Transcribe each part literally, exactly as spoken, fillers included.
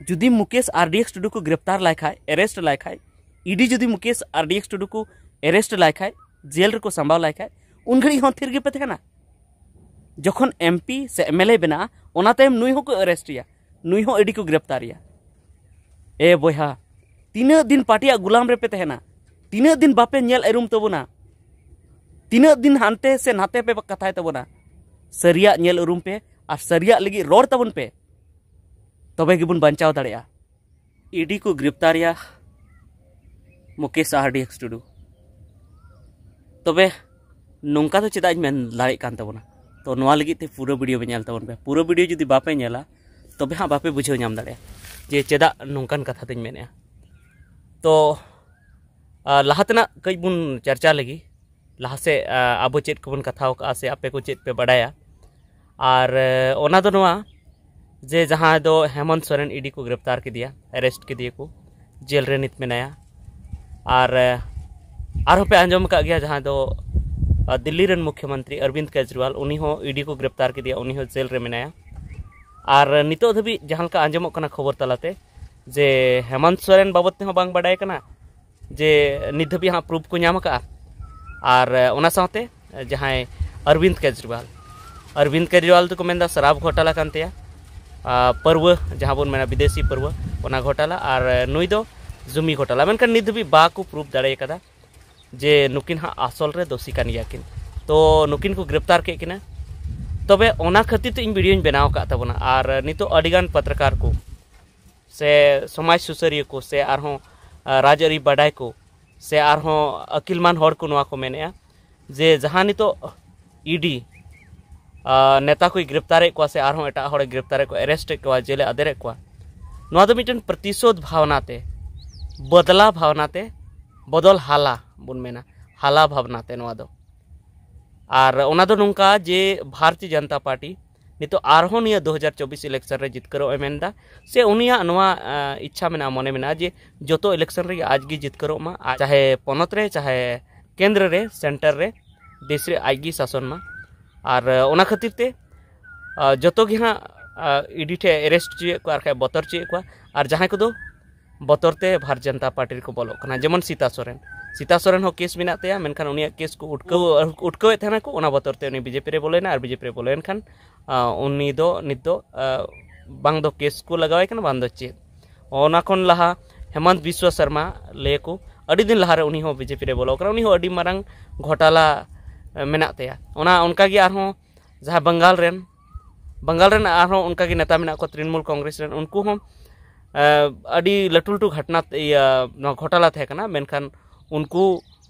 ᱡᱩᱫᱤ ᱢᱩᱠᱮᱥ ᱟᱨᱰᱤᱮᱠᱥ ᱴᱩᱰᱩ ᱠᱚ ᱜᱨᱮᱯᱛᱟᱨ ᱞᱟᱭ ᱠᱷᱟᱡ, ᱮᱨᱮᱥᱴ ᱞᱟᱭ ᱠᱷᱟᱡ, ᱤᱰᱤ ᱡᱩᱫᱤ ᱢᱩᱠᱮᱥ ᱟᱨᱰᱤᱮᱠᱥ ᱴᱩᱰᱩ ᱠᱚ ᱮᱨᱮᱥᱴ ᱞᱟᱭ ᱠᱷᱟᱡ, ᱡᱮᱞ ᱨᱮᱠᱚ ᱥᱟᱢᱵᱟᱣ ᱞᱟᱭ ᱠᱷᱟᱡ, ᱩᱱ ᱜᱷᱟᱹᱲᱤᱡ ᱦᱚᱸ ᱛᱷᱤᱨ ᱜᱮᱯᱮ ᱛᱟᱦᱮᱱᱟ? ᱡᱚᱠᱷᱚᱱ ᱮᱢᱯᱤ ᱥᱮ ᱮᱢᱮᱞᱮ ᱵᱮᱱᱟᱜᱼᱟ, ᱚᱱᱟ ᱛᱟᱭᱚᱢ ᱱᱩᱭ ᱦᱚᱸᱠᱚ ᱮᱨᱮᱥᱴ ᱮᱭᱟ, ᱱᱩᱭ ᱦᱚᱸ ᱤᱰᱤ ᱠᱚ ᱜᱨᱮᱯᱛᱟᱨ ᱮᱭᱟ᱾ ᱮ ᱵᱚᱭᱦᱟ, ᱛᱤᱱᱟᱹᱜ ᱫᱤᱱ ᱯᱟᱨᱴᱤᱭᱟᱜ ᱜᱩᱞᱟᱢ ᱨᱮᱯᱮ ᱛᱟᱦᱮᱱᱟ? ᱛᱤᱱᱟᱹᱜ ᱫᱤᱱ ᱵᱟᱯᱮ ᱧᱮᱞ ᱩᱨᱩᱢ ᱛᱟᱵᱚᱱᱟ? ᱛᱤᱱᱟᱹᱜ ᱫᱤᱱ ᱦᱟᱱᱛᱮ ᱥᱮ ᱱᱟᱛᱮ ᱯᱮ ᱠᱟᱛᱷᱟᱭ ᱛᱟᱵᱚᱱᱟ? ᱥᱟᱹᱨᱤᱭᱟᱜ ᱧᱮᱞ ᱩᱨᱩᱢ ᱯᱮ ᱟᱨ ᱥᱟᱹᱨᱤᱭᱟᱜ ᱞᱟᱹᱜᱤᱫ ᱨᱚᱲ ᱛᱟᱵᱚᱱ ᱯᱮ, ᱛᱚᱵᱮ ᱜᱮᱵᱚᱱ ᱵᱟᱧᱪᱟᱣ ᱫᱟᱲᱮᱭᱟᱜᱼᱟ᱾ ᱤᱰᱤ ᱠᱚ ᱜᱨᱮᱯᱛᱟᱨᱮᱭᱟ ᱢᱩᱠᱮᱥ ᱟᱨᱰᱤᱮᱠᱥ ᱴᱩᱰᱩ᱾ ᱛᱚᱵᱮ ᱱᱚᱝᱠᱟ ᱫᱚ ᱪᱮᱫᱟᱜ ᱤᱧ ᱢᱮᱱ ᱫᱟᱲᱮᱭᱟᱜ ᱠᱟᱱ ᱛᱟᱵᱚᱱᱟ? ᱛᱚ ᱱᱚᱣᱟ ᱞᱟᱹᱜᱤᱫ ᱛᱮ ᱯᱩᱨᱟᱹ ᱵᱷᱤᱰᱤᱭᱳ ᱵᱚᱱ ᱧᱮᱞ ᱛᱟᱵᱚᱱ ᱯᱮ᱾ ᱯᱩᱨᱟᱹ ᱵᱷᱤᱰᱤᱭᱳ ᱡᱩᱫᱤ ᱵᱟᱯᱮ ᱧᱮᱞᱟ, ᱛᱚᱵᱮ ᱦᱟᱸᱜ ᱵᱟᱯᱮ ᱵᱩᱡᱷᱟᱹᱣ ᱧᱟᱢ ᱫᱟᱲᱮᱭᱟᱜᱼᱟ ᱡᱮ ᱪᱮᱫᱟᱜ ᱱᱚᱝᱠᱟᱱ ᱠᱟᱛᱷᱟ ᱫᱚᱧ ᱢᱮᱱᱮᱫᱼᱟ᱾ ᱛᱚ ᱟᱨ ᱞᱟᱦᱟ ᱛᱮᱱᱟᱜ ᱠᱟᱹᱡ ᱵᱚᱱ ᱪᱟᱨᱪᱟ ᱞᱮᱜᱮ, ᱞᱟᱦᱟ ᱥᱮᱫ, ᱟ, ᱟᱵᱚ ᱪᱮᱫ ᱠᱚᱵᱚᱱ ᱠᱟᱛᱷᱟᱣ ᱠᱟᱜᱼᱟ ᱥᱮ ᱟᱯᱮ ᱠᱚ ᱪᱮᱫ ᱯᱮ ᱵᱟᱰᱟᱭᱟ᱾ ᱟᱨ, ᱮ, ᱚᱱᱟ ᱫᱚ ᱱᱚᱣᱟ ᱡᱮ ᱡᱟᱦᱟᱸᱭ ᱫᱚ ᱦᱮᱢᱚᱱᱛ ᱥᱚᱨᱮᱱ ᱤᱰᱤ ᱠᱚ ᱜᱨᱮᱯᱛᱟᱨ ᱠᱮᱫᱮᱭᱟ, ᱮᱨᱮᱥᱴ ᱠᱮᱫᱮᱭᱟ ᱠᱚ, ᱡᱮᱞ ᱨᱮ ᱱᱤᱛ ᱢᱮᱱᱟᱭᱟ᱾ ᱟᱨ, ᱮ, ᱟᱨᱦᱚᱸ ᱯᱮ ᱟᱸᱡᱚᱢ ᱟᱠᱟᱫ ᱜᱮᱭᱟ ᱡᱟᱦᱟᱸᱭ ᱫᱚ, ᱟ, ᱫᱤᱞᱞᱤ ᱨᱮᱱ ᱢᱩᱠᱷᱭᱚᱢᱚᱱᱛᱨᱤ ᱚᱨᱵᱤᱱᱫ ᱠᱮᱡᱨᱤᱣᱟᱞ, ᱩᱱᱤ ᱦᱚᱸ ᱤᱰᱤ ᱠᱚ ᱜᱨᱮᱯᱛᱟᱨ ᱠᱮᱫᱮᱭᱟ, ᱩᱱᱤ ᱦᱚᱸ ᱡᱮᱞ ᱨᱮ ᱢᱮᱱᱟᱭᱟ᱾ ᱟᱨ ᱱᱤᱛᱚᱜ ᱫᱷᱟᱹᱵᱤᱡ ᱡᱟᱦᱟᱸ ᱞᱮᱠᱟ ᱟᱸᱡᱚᱢᱚᱜ ᱠᱟᱱᱟ ᱠᱷᱚᱵᱚᱨ ᱛᱟᱞᱟᱛᱮ ᱡᱮ ᱦᱮᱢᱚᱱᱛ ᱥᱚᱨᱮᱱ ᱵᱟᱵᱚᱫ ᱛᱮᱦᱚᱸ ᱵᱟᱝ ᱵᱟᱰᱟᱭ ᱠᱟᱱᱟ, ᱡᱮ ᱱᱤᱛ ᱫᱷᱟᱹᱵᱤᱡ ᱦᱟᱸᱜ ᱯᱨᱩᱯᱷ ᱠᱚ ᱧᱟᱢ ᱟᱠᱟᱫᱼᱟ᱾ ᱟᱨ, ᱮ, ᱚᱱᱟ ᱥᱟᱶᱛᱮ ᱡᱟᱦᱟᱸᱭ ᱚᱨᱵᱤᱱᱫ ᱠᱮᱡᱨᱤᱣᱟᱞ, ᱚᱨᱵᱤᱱᱫ ᱠᱮᱡᱨᱤᱣᱟᱞ ᱫᱚᱠᱚ ᱢᱮᱱᱫᱟ ᱥᱟᱨᱟᱵ ᱜᱷᱚᱴᱟᱞᱟ ᱠᱟᱱ ᱛᱟᱭᱟ, ᱟ, ᱯᱟᱹᱨᱣᱟᱹ, ᱡᱟᱦᱟᱸ ᱵᱚᱱ ᱢᱮᱱᱟ ᱵᱤᱫᱮᱥᱤ ᱯᱟᱹᱨᱣᱟᱹ, ᱚᱱᱟ ᱜᱷᱚᱴᱟᱞᱟ, ᱟᱨ, ᱮ, ᱱᱩᱭ ᱫᱚ ᱡᱩᱢᱤ ᱜᱷᱚᱴᱟᱞᱟ᱾ ᱢᱮᱱᱠᱷᱟᱱ ᱱᱤᱛ ᱫᱷᱟᱹᱵᱤᱡ ᱵᱟᱠᱚ ᱯᱨᱩᱯᱷ ᱫᱟᱲᱮ ᱟᱠᱟᱫᱟ ᱡᱮ ᱱᱩᱠᱤᱱ ᱦᱟᱸᱜ ᱟᱥᱚᱞ ᱨᱮ ᱫᱳᱥᱤ ᱠᱟᱱ ᱜᱮᱭᱟ ᱠᱤᱱ᱾ ᱛᱚ ᱱᱩᱠᱤᱱ ᱠᱚ ᱜᱨᱮᱯᱛᱟᱨ ᱠᱮᱫ ᱠᱤᱱᱟ᱾ ᱛᱚᱵᱮ ᱚᱱᱟ ᱠᱷᱟᱹᱛᱤᱨ ᱛᱮ ᱤᱧ ᱵᱷᱤᱰᱤᱭᱳᱧ ᱵᱮᱱᱟᱣ ᱟᱠᱟᱫ ᱛᱟᱵᱚᱱᱟ᱾ ᱟᱨ ᱱᱤᱛᱚᱜ ᱟᱹᱰᱤᱜᱟᱱ ᱯᱚᱛᱨᱚᱠᱟᱨ ᱠᱚ ᱥᱮ ᱥᱚᱢᱟᱡᱽ ᱥᱩᱥᱟᱹᱨᱤᱭᱟᱹ ᱠᱚ ᱥᱮ ᱟᱨᱦᱚᱸ, ᱟ, ᱨᱟᱡᱽᱟᱹᱨᱤ ᱵᱟᱰᱟᱭ ᱠᱚ ᱥᱮ ᱟᱨᱦᱚᱸ ᱟᱹᱠᱤᱞᱢᱟᱱ ᱦᱚᱲ ᱠᱚ ᱱᱚᱣᱟ ᱠᱚ ᱢᱮᱱᱮᱫᱼᱟ ᱡᱮ ᱡᱟᱦᱟᱸ ᱱᱤᱛᱚᱜ ᱤᱰᱤ, ᱟ, ᱱᱮᱛᱟ ᱠᱚᱭ ᱜᱨᱮᱯᱛᱟᱨᱮᱫ ᱠᱚᱣᱟ ᱥᱮ ᱟᱨᱦᱚᱸ ᱮᱴᱟᱜ ᱦᱚᱲᱮ ᱜᱨᱮᱯᱛᱟᱨᱮᱫ ᱠᱚᱣᱟ, ᱡᱮᱞᱮ ᱟᱫᱮᱨᱮᱫ ᱠᱚᱣᱟ, ᱱᱚᱣᱟ ᱫᱚ ᱢᱤᱫᱴᱮᱱ ᱯᱨᱚᱛᱤᱥᱳᱫᱷ ᱵᱷᱟᱣᱱᱟ ᱛᱮ, ᱵᱚᱫᱞᱟ ᱵᱷᱟᱣᱱᱟ ᱛᱮ, ᱵᱚᱫᱚᱞ ᱦᱟᱞᱟ ᱵᱚᱱ ᱢᱮᱱᱟ, ᱦᱟᱞᱟ ᱵᱷᱟᱵᱽᱱᱟ ᱛᱮ ᱱᱚᱣᱟ ᱫᱚ᱾ ᱟᱨ ᱚᱱᱟ ᱫᱚ ᱱᱚᱝᱠᱟ ᱡᱮ ᱵᱷᱟᱨᱚᱛᱤᱭᱚ ᱡᱚᱱᱚᱛᱟ ᱯᱟᱨᱴᱤ ᱱᱤᱛᱚᱜ ᱟᱨᱦᱚᱸ ᱱᱤᱭᱟᱹ ᱫᱩ ᱦᱟᱡᱟᱨ ᱪᱚᱵᱵᱤᱥ ᱤᱞᱮᱠᱥᱚᱱ ᱨᱮ ᱡᱤᱛᱠᱟᱹᱨᱚᱜ ᱮ ᱢᱮᱱᱫᱟ, ᱥᱮ ᱩᱱᱤᱭᱟᱜ ᱱᱚᱣᱟ, ᱟ, ᱤᱪᱪᱷᱟ ᱢᱮᱱᱟᱜᱼᱟ, ᱢᱚᱱᱮ ᱢᱮᱱᱟᱜᱼᱟ ᱡᱮ ᱡᱚᱛᱚ ᱤᱞᱮᱠᱥᱚᱱ ᱨᱮᱜᱮ ᱟᱡ ᱜᱮ ᱡᱤᱛᱠᱟᱹᱨᱚᱜ ᱢᱟ, ᱟᱨ ᱪᱟᱦᱮ ᱯᱚᱱᱚᱛ ᱨᱮ, ᱪᱟᱦᱮ ᱠᱮᱱᱫᱨᱚ ᱨᱮ, ᱥᱮᱱᱴᱟᱨ ᱨᱮ, ᱫᱮᱥ ᱨᱮ ᱟᱡ ᱜᱮ ᱥᱟᱥᱚᱱ ᱢᱟ᱾ ᱟᱨ, ᱟ, ᱚᱱᱟ ᱠᱷᱟᱹᱛᱤᱨ ᱛᱮ, ᱟ, ᱡᱚᱛᱚ ᱜᱮ ᱦᱟᱸᱜ ᱤᱰᱤ ᱴᱷᱮᱱ ᱮᱨᱮᱥᱴ ᱦᱚᱪᱚᱭᱮᱫ ᱠᱚᱣᱟ, ᱟᱨ ᱠᱷᱟᱡ ᱵᱚᱛᱚᱨ ᱦᱚᱪᱚᱭᱮᱫ ᱠᱚᱣᱟ᱾ ᱟᱨ ᱡᱟᱦᱟᱸᱭ ᱠᱚᱫᱚ ᱵᱚᱛᱚᱨ ᱛᱮ ᱵᱷᱟᱨᱚᱛ ᱡᱚᱱᱚᱛᱟ ᱯᱟᱨᱴᱤ ᱨᱮᱠᱚ ᱵᱚᱞᱚᱜ ᱠᱟᱱᱟ, ᱡᱮᱢᱚᱱ ᱥᱤᱛᱟ ᱥᱚᱨᱮᱱ᱾ ᱥᱤᱛᱟ ᱥᱚᱨᱮᱱ ᱦᱚᱸ ᱠᱮᱥ ᱢᱮᱱᱟᱜ ᱛᱟᱭᱟ, ᱢᱮᱱᱠᱷᱟᱱ ᱩᱱᱤᱭᱟᱜ ᱠᱮᱥ ᱠᱚ ᱩᱴᱠᱟᱹᱣ ᱩᱴᱠᱟᱹᱣᱮᱫ ᱛᱟᱦᱮᱱᱟ ᱠᱚ, ᱚᱱᱟ ᱵᱚᱛᱚᱨ ᱛᱮ ᱩᱱᱤ ᱵᱤᱡᱮᱯᱤ ᱨᱮ ᱵᱚᱞᱚᱭᱮᱱᱟ᱾ ᱟᱨ ᱵᱤᱡᱮᱯᱤ ᱨᱮ ᱵᱚᱞᱚᱭᱮᱱ ᱠᱷᱟᱱ ᱟᱸ, ᱩᱱᱤ ᱫᱚ ᱱᱤᱛ ᱫᱚ ᱟᱸ, ᱵᱟᱝ ᱫᱚ ᱠᱮᱥ ᱠᱚ ᱞᱟᱜᱟᱣᱟᱭ ᱠᱟᱱᱟ, ᱵᱟᱝ ᱫᱚ ᱪᱮᱫ᱾ ᱚᱱᱟ ᱠᱷᱚᱱ ᱞᱟᱦᱟ ᱦᱮᱢᱚᱱᱛ ᱵᱤᱥᱣᱟ ᱥᱚᱨᱢᱟ, ᱞᱟᱹᱭᱟᱠᱚ ᱟᱹᱰᱤ ᱫᱤᱱ ᱞᱟᱦᱟᱨᱮ ᱩᱱᱤ ᱦᱚᱸ ᱵᱤᱡᱮᱯᱤ ᱨᱮ ᱵᱚᱞᱚ ᱠᱟᱱᱟ, ᱩᱱᱤ ᱦᱚᱸ ᱟᱹᱰᱤ ᱢᱟᱨᱟᱝ ᱜᱷᱚᱴᱟᱞᱟ ᱟᱸ, ᱢᱮᱱᱟᱜ ᱛᱟᱭᱟ᱾ ᱚᱱᱟ ᱚᱱᱠᱟᱜᱮ ᱟᱨᱦᱚᱸ ᱡᱟᱦᱟᱸ ᱵᱟᱝᱜᱟᱞ ᱨᱮᱱ, ᱵᱟᱝᱜᱟᱞ ᱨᱮᱱ ᱟᱨᱦᱚᱸ ᱚᱱᱠᱟᱜᱮ ᱱᱮᱛᱟ ᱢᱮᱱᱟᱜ ᱠᱚᱣᱟ ᱛᱨᱤᱱᱢᱩᱞ ᱠᱚᱝᱜᱨᱮᱥ ᱨᱮᱱ, ᱩᱱᱠᱩ ᱦᱚᱸ ᱟᱸ, ᱟᱹᱰᱤ ᱞᱟᱹᱴᱩ ᱞᱟᱹᱴᱩ ᱜᱷᱚᱴᱱᱟ, ᱤᱭᱟᱹ, ᱱᱚᱣᱟ ᱜᱷᱚᱴᱟᱞᱟ ᱛᱟᱦᱮᱸ ᱠᱟᱱᱟ, ᱢᱮᱱᱠᱷᱟᱱ ᱩᱱᱠᱩ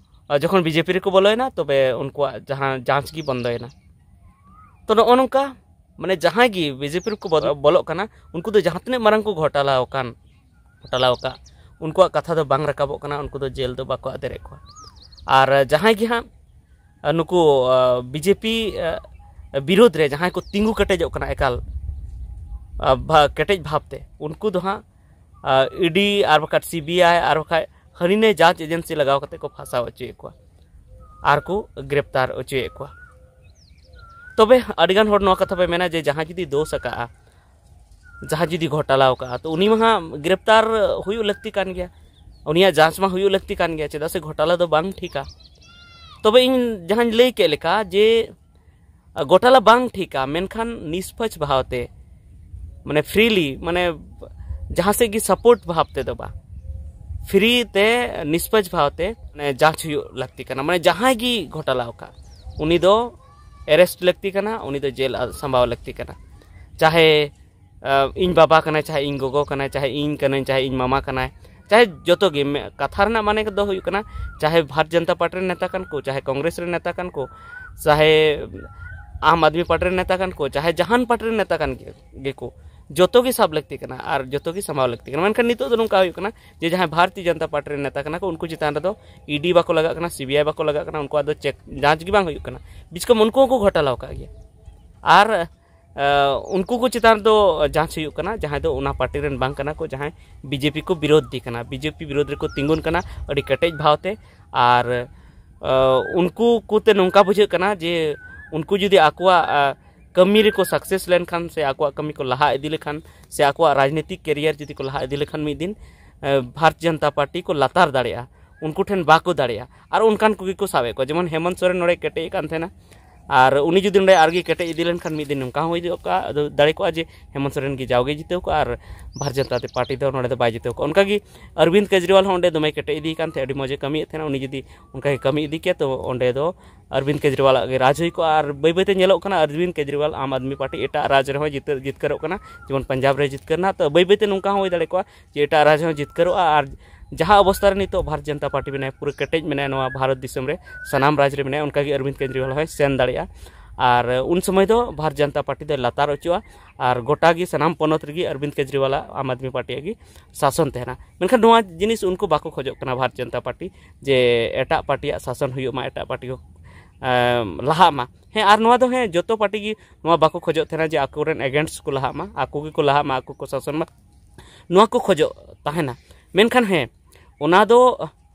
ᱟᱨ ᱡᱚᱠᱷᱚᱱ ᱵᱤᱡᱮᱯᱤ ᱨᱮᱠᱚ ᱵᱚᱞᱚᱭᱮᱱᱟ, ᱛᱚᱵᱮ ᱩᱱᱠᱩᱣᱟᱜ ᱡᱟᱦᱟᱸ ᱡᱟᱸᱪ ᱜᱮ ᱵᱚᱱᱫᱚᱭᱮᱱᱟ᱾ ᱛᱚ, ᱱᱚᱜᱼᱚ ᱱᱚᱝᱠᱟ, ᱢᱟᱱᱮ, ᱡᱟᱦᱟᱸᱭ ᱜᱮ ᱵᱤᱡᱮᱯᱤ ᱨᱮᱠᱚ ᱵᱚᱞᱚ-, ᱵᱚᱞᱚᱜ ᱠᱟᱱᱟ, ᱩᱱᱠᱩ ᱫᱚ ᱡᱟᱦᱟᱸ ᱛᱤᱱᱟᱹᱜ ᱢᱟᱨᱟᱝ ᱠᱚ ᱜᱷᱚᱴᱟᱞᱟ ᱟᱠᱟᱱ, ᱜᱷᱚᱴᱟᱞᱟ ᱟᱠᱟᱫ, ᱩᱱᱠᱩᱣᱟᱜ ᱠᱟᱛᱷᱟ ᱫᱚ ᱵᱟᱝ ᱨᱟᱠᱟᱵᱚᱜ ᱠᱟᱱᱟ, ᱩᱱᱠᱩ ᱫᱚ ᱡᱮᱞ ᱫᱚ ᱵᱟᱠᱚ ᱟᱫᱮᱨᱮᱫ ᱠᱚᱣᱟ᱾ ᱟᱨ ᱡᱟᱦᱟᱸᱭ ᱜᱮ ᱦᱟᱸᱜ, ᱟᱨ ᱱᱩᱠᱩ, ᱟᱨ, ᱵᱤᱡᱮᱯᱤ, ᱟᱨ, ᱵᱤᱨᱳᱫᱷ ᱨᱮ ᱡᱟᱦᱟᱸᱭ ᱠᱚ ᱛᱤᱸᱜᱩ ᱠᱮᱴᱮᱡᱚᱜ ᱠᱟᱱᱟ ᱮᱠᱟᱞ, ᱟᱨ, ᱵᱷᱟ-, ᱠᱮᱴᱮᱡ ᱵᱷᱟᱵᱽᱛᱮ, ᱩᱱᱠᱩ ᱫᱚ ᱦᱟᱸᱜ, ᱟᱨ, ᱤᱰᱤ ᱟᱨ ᱵᱟᱠᱷᱟᱡ ᱥᱤᱵᱤᱟᱭ ᱟᱨ ᱵᱟᱠᱷᱟᱡ ᱦᱟᱹᱱᱤ ᱱᱟᱹᱭ ᱡᱟᱸᱪ ᱮᱡᱮᱱᱥᱤ ᱞᱟᱜᱟᱣ ᱠᱟᱛᱮ ᱠᱚ ᱯᱷᱟᱸᱥᱟᱣ ᱦᱚᱪᱚᱭᱮᱫ ᱠᱚᱣᱟ ᱟᱨ ᱠᱚ ᱜᱨᱮᱯᱛᱟᱨ ᱦᱚᱪᱚᱭᱮᱫ ᱠᱚᱣᱟ᱾ ᱛᱚᱵᱮ ᱟᱹᱰᱤᱜᱟᱱ ᱦᱚᱲ ᱱᱚᱣᱟ ᱠᱟᱛᱷᱟ ᱯᱮ ᱢᱮᱱᱟ ᱡᱮ ᱡᱟᱦᱟᱸᱭ ᱡᱩᱫᱤ ᱫᱳᱥ ᱟᱠᱟᱜᱼᱟ, ᱡᱟᱦᱟᱸᱭ ᱡᱩᱫᱤ ᱜᱷᱚᱴᱟᱞᱟᱣ ᱟᱠᱟᱜᱼᱟ, ᱛᱚ ᱩᱱᱤ ᱢᱟ ᱦᱟᱸᱜ ᱜᱨᱮᱯᱛᱟᱨ ᱦᱩᱭᱩᱜ ᱞᱟᱹᱠᱛᱤ ᱠᱟᱱ ᱜᱮᱭᱟ, ᱩᱱᱤᱭᱟᱜ ᱡᱟᱸᱪ ᱢᱟ ᱦᱩᱭᱩᱜ ᱞᱟᱹᱠᱛᱤ ᱠᱟᱱ ᱜᱮᱭᱟ, ᱪᱮᱫᱟᱜ ᱥᱮ ᱜᱷᱚᱴᱟᱞᱟ ᱫᱚ ᱵᱟᱝ ᱴᱷᱤᱠᱟ᱾ ᱛᱚᱵᱮ ᱤᱧ ᱡᱟᱦᱟᱸᱧ ᱞᱟᱹᱭ ᱠᱮᱫ ᱞᱮᱠᱟ ᱡᱮ ᱜᱷᱚᱴᱟᱞᱟ ᱵᱟᱝ ᱴᱷᱤᱠᱟ, ᱢᱮᱱᱠᱷᱟᱱ ᱱᱤᱥᱯᱟᱹᱪ ᱵᱷᱟᱵᱽᱛᱮ, ᱢᱟᱱᱮ freely, ᱢᱟᱱᱮ ᱡᱟᱦᱟᱸ ᱥᱮᱫ ᱜᱮ support ᱵᱷᱟᱵᱽ ᱛᱮᱫᱚ ᱵᱟᱝ, free ᱛᱮ ᱱᱤᱥᱯᱟᱹᱪ ᱵᱷᱟᱵᱽᱛᱮ ᱢᱟᱱᱮ ᱡᱟᱸᱪ ᱦᱩᱭᱩᱜ ᱞᱟᱹᱠᱛᱤ ᱠᱟᱱᱟ᱾ ᱢᱟᱱᱮ ᱡᱟᱦᱟᱸᱭ ᱜᱮ ᱜᱷᱚᱴᱟᱞᱟᱣ ᱟᱠᱟᱫ, ᱩᱱᱤ ᱫᱚ arrest ᱞᱟᱹᱠᱛᱤ ᱠᱟᱱᱟ, ᱩᱱᱤ ᱫᱚ ᱡᱮᱞ ᱥᱟᱢᱵᱟᱣ ᱞᱟᱹᱠᱛᱤ ᱠᱟᱱᱟ᱾ ᱪᱟᱦᱮ ᱟᱸ, ᱤᱧ ᱵᱟᱵᱟ ᱠᱟᱱᱟᱭ, ᱪᱟᱦᱮ ᱤᱧ ᱜᱚᱜᱚ ᱠᱟᱱᱟᱭ, ᱪᱟᱦᱮ ᱤᱧ ᱠᱟᱹᱱᱟᱹᱧ, ᱪᱟᱦᱮ ᱤᱧ ᱢᱟᱢᱟ ᱠᱟᱱᱟᱭ, ᱪᱟᱦᱮ ᱡᱚᱛᱚ ᱜᱮ, ᱢᱮ-, ᱠᱟᱛᱷᱟ ᱨᱮᱱᱟᱜ ᱢᱟᱱᱮ ᱫᱚ ᱦᱩᱭᱩᱜ ᱠᱟᱱᱟ, ᱪᱟᱦᱮ ᱵᱷᱟᱨᱚᱛ ᱡᱚᱱᱚᱛᱟ ᱯᱟᱨᱴᱤ ᱨᱮᱱ ᱱᱮᱛᱟ ᱠᱟᱱ ᱠᱚ, ᱪᱟᱦᱮ ᱠᱚᱝᱜᱨᱮᱥ ᱨᱮᱱ ᱱᱮᱛᱟ ᱠᱟᱱ ᱠᱚ, ᱪᱟᱦᱮ ᱟᱢ ᱟᱫᱢᱤ ᱯᱟᱨᱴᱤ ᱨᱮᱱ ᱱᱮᱛᱟ ᱠᱟᱱ ᱠᱚ, ᱪᱟᱦᱮ ᱡᱟᱦᱟᱱ ᱯᱟᱨᱴᱤ ᱨᱮᱱ ᱱᱮᱛᱟ ᱠᱟᱱ ᱜᱮ-, ᱜᱮᱠᱚ, ᱡᱚᱛᱚ ᱜᱮ ᱥᱟᱵ ᱞᱟᱹᱠᱛᱤ ᱠᱟᱱᱟ ᱟᱨ ᱡᱚᱛᱚ ᱜᱮ ᱥᱟᱢᱵᱟᱣ ᱞᱟᱹᱠᱛᱤ ᱠᱟᱱᱟ᱾ ᱢᱮᱱᱠᱷᱟᱱ ᱱᱤᱛᱚᱜ ᱫᱚ ᱱᱚᱝᱠᱟ ᱦᱩᱭᱩᱜ ᱠᱟᱱᱟ ᱡᱮ ᱡᱟᱦᱟᱸᱭ ᱵᱷᱟᱨᱚᱛᱤᱭᱚ ᱡᱚᱱᱚᱛᱟ ᱯᱟᱨᱴᱤ ᱨᱮᱱ ᱱᱮᱛᱟ ᱠᱟᱱᱟ ᱠᱚ, ᱩᱱᱠᱩ ᱪᱮᱛᱟᱱ ᱨᱮᱫᱚ ᱤᱰᱤ ᱵᱟᱠᱚ ᱞᱟᱜᱟᱜ ᱠᱟᱱᱟ, ᱥᱤᱵᱤᱟᱭ ᱵᱟᱠᱚ ᱞᱟᱜᱟᱜ ᱠᱟᱱᱟ, ᱩᱱᱠᱩᱣᱟᱜ ᱫᱚ ᱪᱮᱠ ᱡᱟᱸᱪ ᱜᱮ ᱵᱟᱝ ᱦᱩᱭᱩᱜ ᱠᱟᱱᱟ᱾ ᱵᱤᱥᱠᱚᱢ ᱩᱱᱠᱩ ᱦᱚᱸᱠᱚ ᱜᱷᱚᱴᱟᱞᱟᱣ ᱟᱠᱟᱫ ᱜᱮᱭᱟ᱾ ᱟᱨ ᱟᱸ, ᱩᱱᱠᱩ ᱠᱚ ᱪᱮᱛᱟᱱ ᱨᱮᱫᱚ ᱡᱟᱸᱪ ᱦᱩᱭᱩᱜ ᱠᱟᱱᱟ, ᱡᱟᱦᱟᱸᱭ ᱫᱚ ᱚᱱᱟ ᱯᱟᱨᱴᱤ ᱨᱮᱱ ᱵᱟᱝ ᱠᱟᱱᱟ ᱠᱚ, ᱡᱟᱦᱟᱸᱭ ᱵᱤᱡᱮᱯᱤ ᱠᱚ ᱵᱤᱨᱳᱫᱷᱤ ᱠᱟᱱᱟ, ᱵᱤᱡᱮᱯᱤ ᱵᱤᱨᱳᱫᱷ ᱨᱮᱠᱚ ᱛᱤᱸᱜᱩᱱ ᱠᱟᱱᱟ ᱟᱹᱰᱤ ᱠᱮᱴᱮᱡ ᱵᱷᱟᱣ ᱛᱮ᱾ ᱟᱨ, ᱟᱸ, ᱩᱱᱠᱩ ᱠᱚᱛᱮ ᱱᱚᱝᱠᱟ ᱵᱩᱡᱷᱟᱹᱜ ᱠᱟᱱᱟ ᱡᱮ ᱩᱱᱠᱩ ᱡᱩᱫᱤ ᱟᱠᱚᱣᱟᱜ, ᱟᱸ, ᱠᱟᱹᱢᱤ ᱨᱮᱠᱚ ᱥᱟᱠᱥᱮᱥ ᱞᱮᱱᱠᱷᱟᱱ ᱥᱮ ᱟᱠᱚᱣᱟᱜ ᱠᱟᱹᱢᱤ ᱠᱚ ᱞᱟᱦᱟ ᱤᱫᱤ ᱞᱮᱠᱷᱟᱱ ᱥᱮ ᱟᱠᱚᱣᱟᱜ ᱨᱟᱡᱽᱱᱤᱛᱤᱠ ᱠᱮᱨᱤᱭᱟᱨ ᱡᱩᱫᱤ ᱠᱚ ᱞᱟᱦᱟ ᱤᱫᱤ ᱞᱮᱠᱷᱟᱱ ᱢᱤᱫ ᱫᱤᱱ ᱵᱷᱟᱨᱚᱛ ᱡᱚᱱᱚᱛᱟ ᱯᱟᱨᱴᱤ ᱠᱚ ᱞᱟᱛᱟᱨ ᱫᱟᱲᱮᱭᱟᱜᱼᱟ, ᱩᱱᱠᱩ ᱴᱷᱮᱱ ᱵᱟᱠᱚ ᱫᱟᱲᱮᱭᱟᱜᱼᱟ᱾ ᱟᱨ ᱚᱱᱠᱟᱱ ᱠᱚᱜᱮ ᱠᱚ ᱥᱟᱵ ᱮᱫ ᱠᱚᱣᱟ, ᱡᱮᱢᱚᱱ ᱦᱮᱢᱚᱱᱛ ᱥᱚᱨᱮᱱ ᱱᱚᱰᱮ ᱠᱮᱴᱮᱡ ᱟᱠᱟᱱ ᱛᱟᱦᱮᱱᱟ, ᱟᱨ ᱩᱱᱤ ᱡᱩᱫᱤ ᱱᱚᱰᱮ ᱟᱨᱜᱮ ᱠᱮᱴᱮᱡ ᱤᱫᱤ ᱞᱮᱱᱠᱷᱟᱱ ᱢᱤᱫ ᱫᱤᱱ ᱱᱚᱝᱠᱟ ᱦᱚᱸ ᱦᱩᱭ ᱫᱟᱲᱮ ᱠᱚᱜᱼᱟ, ᱟᱫᱚ ᱫᱟᱲᱮ ᱠᱚᱜᱼᱟ ᱡᱮ ᱦᱮᱢᱚᱱᱛ ᱥᱚᱨᱮᱱ ᱜᱮ ᱡᱟᱣᱜᱮ ᱡᱤᱛᱟᱹᱣ ᱠᱚᱜᱼᱟ ᱟᱨ ᱵᱷᱟᱨᱚᱛ ᱡᱚᱱᱚᱛᱟ ᱯᱟᱨᱴᱤ ᱫᱚ ᱱᱚᱰᱮ ᱫᱚ ᱵᱟᱭ ᱡᱤᱛᱟᱹᱣ ᱠᱚᱜᱼᱟ᱾ ᱚᱱᱠᱟᱜᱮ ᱚᱨᱵᱤᱱᱫ ᱠᱮᱡᱨᱤᱣᱟᱞ ᱦᱚᱸ ᱚᱸᱰᱮ ᱫᱚᱢᱮ ᱠᱮᱴᱮᱡ ᱤᱫᱤ ᱠᱟᱱ ᱛᱟᱦᱮᱸᱫ, ᱟᱹᱰᱤ ᱢᱚᱡᱽ ᱮ ᱠᱟᱹᱢᱤᱭᱮᱫ ᱛᱟᱦᱮᱱᱟ, ᱩᱱᱤ ᱡᱩᱫᱤ ᱚᱱᱠᱟ ᱜᱮ ᱠᱟᱹᱢᱤ ᱤᱫᱤ ᱠᱮᱭᱟ ᱛᱚ ᱚᱸᱰᱮ ᱫᱚ ᱚᱨᱵᱤᱱᱫ ᱠᱮᱡᱨᱤᱣᱟᱞᱟᱜ ᱜᱮ ᱨᱟᱡᱽ ᱦᱩᱭ ᱠᱚᱜᱼᱟ᱾ ᱟᱨ ᱵᱟᱹᱭ ᱵᱟᱹᱭᱛᱮ ᱧᱮᱞᱚᱜ ᱠᱟᱱᱟ ᱚᱨᱵᱤᱱᱫ ᱠᱮᱡᱨᱤᱣᱟᱞ ᱟᱢ ᱟᱫᱢᱤ ᱯᱟᱨᱴᱤ ᱮᱴᱟᱜ ᱨᱟᱡᱽ ᱨᱮᱦᱚᱸ ᱡᱤᱛᱟᱹ ᱡᱤᱛᱠᱟᱹᱨᱚᱜ ᱠᱟᱱᱟ, ᱡᱮᱢᱚᱱ ᱯᱟᱧᱡᱟᱵᱽ ᱨᱮ ᱡᱤᱛᱠᱟᱹᱨ ᱮᱱᱟ᱾ ᱛᱚ ᱵᱟᱹᱭ ᱵᱟᱹᱭᱛᱮ ᱱᱚᱝᱠᱟ ᱦᱚᱸ ᱦᱩᱭ ᱫᱟᱲᱮ ᱠᱚᱜᱼᱟ ᱡᱮ ᱮᱴᱟᱜ ᱨᱟᱡᱽ ᱦᱚᱸ ᱡᱤᱛᱠᱟᱹᱨᱚᱜᱼᱟ᱾ ᱟᱨ ᱡᱟᱦᱟᱸ ᱚᱵᱚᱥᱛᱟ ᱨᱮ ᱱᱤᱛᱚᱜ ᱵᱷᱟᱨᱚᱛ ᱡᱚᱱᱚᱛᱟ ᱯᱟᱨᱴᱤ ᱢᱮᱱᱟᱭᱟ, ᱯᱩᱨᱟᱹ ᱠᱮᱴᱮᱡ ᱢᱮᱱᱟᱭᱟ ᱱᱚᱣᱟ ᱵᱷᱟᱨᱚᱛ ᱫᱤᱥᱚᱢ ᱨᱮ, ᱥᱟᱱᱟᱢ ᱨᱟᱡᱽ ᱨᱮ ᱢᱮᱱᱟᱭᱟ, ᱚᱱᱠᱟᱜᱮ ᱚᱨᱵᱤᱱᱫ ᱠᱮᱡᱨᱤᱣᱟᱞ ᱦᱚᱸᱭ ᱥᱮᱱ ᱫᱟᱲᱮᱭᱟᱜᱼᱟ᱾ ᱟᱨ ᱩᱱ ᱥᱚᱢᱚᱭ ᱫᱚ ᱵᱷᱟᱨᱚᱛ ᱡᱚᱱᱚᱛᱟ ᱯᱟᱨᱴᱤ ᱫᱚᱭ ᱞᱟᱛᱟᱨ ᱚᱪᱚᱜᱼᱟ ᱟᱨ ᱜᱚᱴᱟ ᱜᱮ ᱥᱟᱱᱟᱢ ᱯᱚᱱᱚᱛ ᱨᱮᱜᱮ ᱚᱨᱵᱤᱱᱫ ᱠᱮᱡᱨᱤᱣᱟᱞᱟᱜ ᱟᱢ ᱟᱫᱢᱤ ᱯᱟᱨᱴᱤᱭᱟᱜ ᱜᱮ ᱥᱟᱥᱚᱱ ᱛᱟᱦᱮᱱᱟ᱾ ᱢᱮᱱᱠᱷᱟᱱ ᱱᱚᱣᱟ ᱡᱤᱱᱤᱥ ᱩᱱᱠᱩ ᱵᱟᱠᱚ ᱠᱷᱚᱡᱚᱜ ᱠᱟᱱᱟ ᱵᱷᱟᱨᱚᱛ ᱡᱚᱱᱚᱛᱟ ᱯᱟᱨᱴᱤ, ᱡᱮ ᱮᱴᱟᱜ ᱯᱟᱨᱴᱤᱭᱟᱜ ᱥᱟᱥᱚᱱ ᱦᱩᱭᱩᱜ ᱢᱟ, ᱮᱴᱟᱜ ᱯᱟᱨᱴᱤ ᱠᱚ ᱮᱢ, ᱞᱟᱦᱟᱜ ᱢᱟ᱾ ᱦᱮᱸ, ᱟᱨ ᱱᱚᱣᱟ ᱫᱚ ᱦᱮᱸ ᱡᱚᱛᱚ ᱯᱟᱨᱴᱤ ᱜᱮ ᱱᱚᱣᱟ ᱵᱟᱠᱚ ᱠᱷᱚᱡᱚᱜ ᱛᱟᱦᱮᱱᱟ ᱡᱮ ᱟᱠᱚᱨᱮᱱ ᱮᱜᱮᱱᱥᱴ ᱠᱚ ᱞᱟᱦᱟᱜ ᱢᱟ, ᱟᱠᱚ ᱜᱮᱠᱚ ᱞᱟᱦᱟᱜ ᱢᱟ, ᱟᱠᱚ ᱠᱚ ᱥᱟᱥᱚᱱ ᱢᱟ, ᱱᱚᱣᱟ ᱠᱚ ᱠᱷᱚᱡᱚᱜ ᱛᱟᱦᱮᱱᱟ᱾ ᱢᱮᱱᱠᱷᱟᱱ ᱦᱮᱸ, ᱚᱱᱟ ᱫᱚ